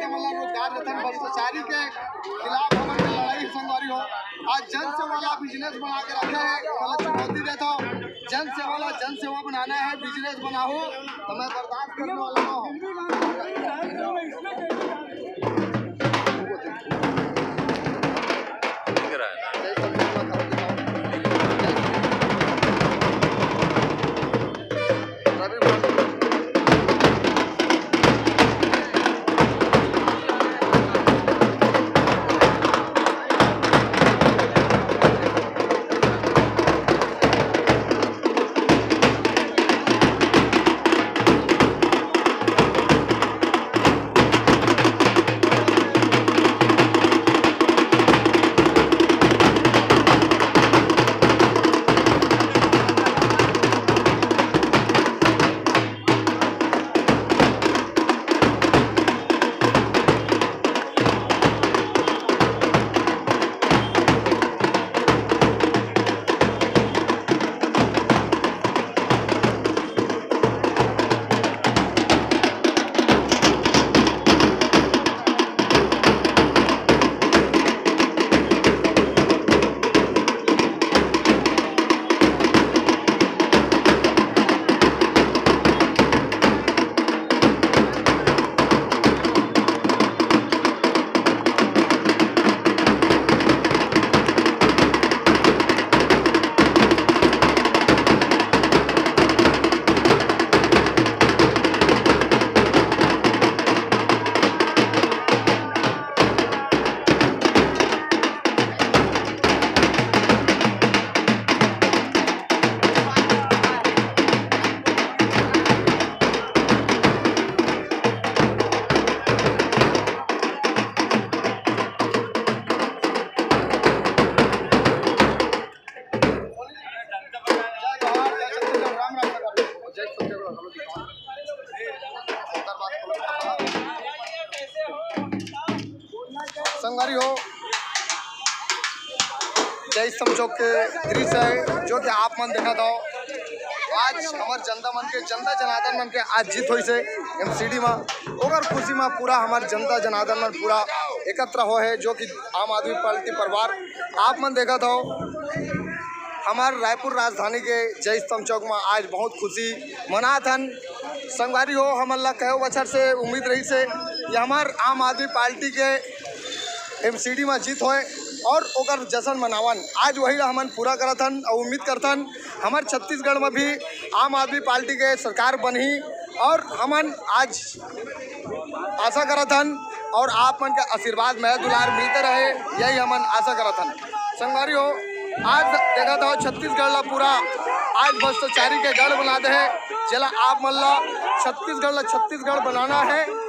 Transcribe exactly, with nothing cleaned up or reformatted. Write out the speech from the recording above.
हमन ला रोजगार देथन, भ्रष्टाचारी के खिलाफ हमन के लड़ाई संगवारी हो। आज जन सेवा ला बिजनेस बना के रखे हे, ओला चुनौती देत हो। जन सेवा ला जन सेवा बनाना है, बिजनेस बनाओ, तो मैं बर्दाश्त करने वाला हूँ। संगवारी हो, जय स्तंभ चौक के दृश्य है, जो कि आप मन देखत हो। आज हमर जनता मन के, जनता जनार्दन मन के आज जीत होइस हे एमसीडी मा। ओकर खुशी मा पूरा हमर जनता जनार्दन मन पूरा एकत्र होए हे, जो कि आम आदमी पार्टी परिवार आप मन देखत हो। हमर रायपुर राजधानी के जय स्तंभ चौक मा आज बहुत खुशी मनात हन। संगवारी हो, हमन ला कई बछर से उम्मीद रहिस हे कि हमर आम आदमी पार्टी के एमसीडी मा जीत होए और ओकर जश्न मनावन। आज वही ला हमन पूरा करत हन और उम्मीद करत हन हमर छत्तीसगढ़ मा भी आम आदमी पार्टी के सरकार बनही और हमन आज आशा करत हन और आप मन के आशीर्वाद, मया दुलार मिलते रहे, यही हमन आशा करत हन। संगवारी हो, आज देखत हो छत्तीसगढ़ ला पूरा आज भ्रष्टाचारी के गढ़ बना दे हे, जेला आप मन ला छत्तीसगढ़ ला छत्तीसगढ़ बनाना है।